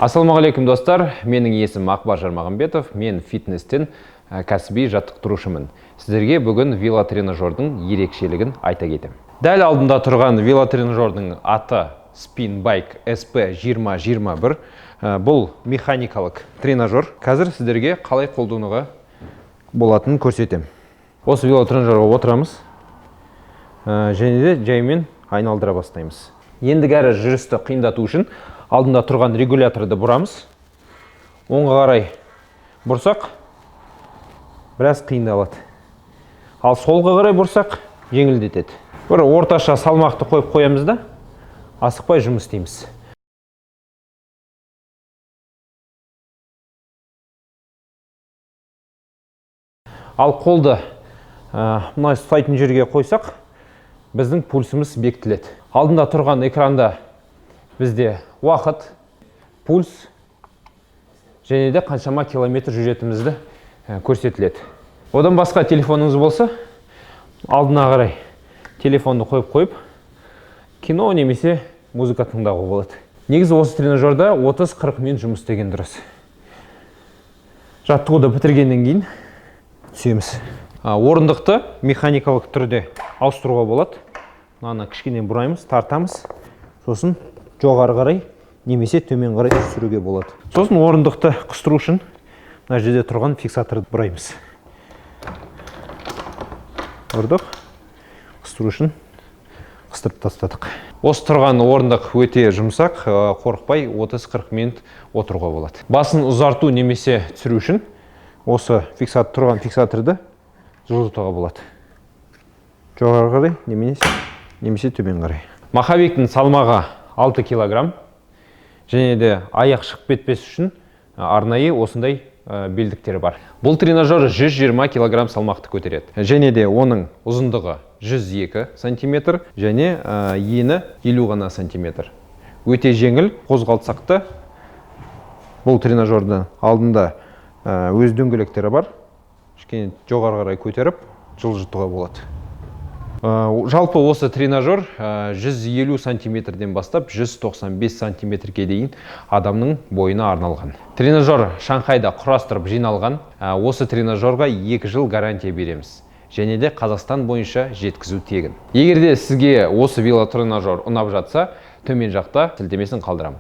Ассалаумағалейкум, достар! Менің есімім Ақбар Жармағамбетов. Мен фитнестен кәсіби жаттықтырушымын. Сіздерге бүгін велотренажердің ерекшелігін айта кетемін. Дәл алдында тұрған велотренажердің аты Spin Bike SP 2021. Бұл механикалық тренажер. Қазір сіздерге қалай қолдануға болатынын көрсетемін. Осы велотренажерға отырамыз және де жаймен айналдыра бастаймыз. Ендігәрі жүрісті қиындату үшін алдында тұрған регуляторды бұрамыз. Оңға қарай бұрсақ, біраз қиындалады, ал солға қарай бұрсақ, жеңілдетеді. Бір орташа салмақты қойып қоямыз да, асықпай жұмыс істейміз. Ал қолды мына ұстайтын жерге қойсақ, біздің пульсіміз бекітіледі. Алдында тұрған экранда бізде уақыт, пульс және де қаншама километр жүретінімізді көрсетіледі. Одан басқа телефоныңыз болса, алдына қарай телефонды қойып, кино немесе музыка тыңдауға болады. Негізі осы тренажерда 30-40 минут жұмыс істеген дұрыс. Жаттығуды бітіргеннен кейін түсеміз. Орындықты механикалық түрде ауыстыруға болады. Мынаны кішкене бұраймыз, тартамыз, сосын жоғары қарай немесе төмен қарай түсіруге болады. Сосын орындықты қыстыру үшін мына жерде тұрған фиксаторды бұраймыз. Бұрдық, қыстыру үшін қыстырып тастадық. Осы тұрған орындық өте жұмсақ, қорықпай 30-40 минут отыруға болады. Басын ұзарту немесе түсіру үшін осы тұрған фиксаторды жылжытуға болады, жоғары қарай немесе төмен қарай. Маховиктің салмағы 6 килограмм және де аяқ шығып кетпес үшін арнайы осындай белдіктері бар. Бұл тренажер 120 килограмм салмақты көтереді және де оның ұзындығы 102 сантиметр және ені 50 ғана сантиметр. Өте жеңіл қозғалтсақ та. Бұл тренажердің алдында өз дөңгелектері бар, кішкене жоғары қарай көтеріп жылжытуға болады. Жалпы осы тренажер 150 сантиметрден бастап 195 сантиметрге дейін адамның бойына арналған. Тренажер Шанхайда құрастырып жиналған. Осы тренажерға 2 жыл гарантия береміз және де Қазақстан бойынша жеткізу тегін. Егер де сізге осы велотренажер ұнап жатса, төмен жақта сілтемесін қалдырамын.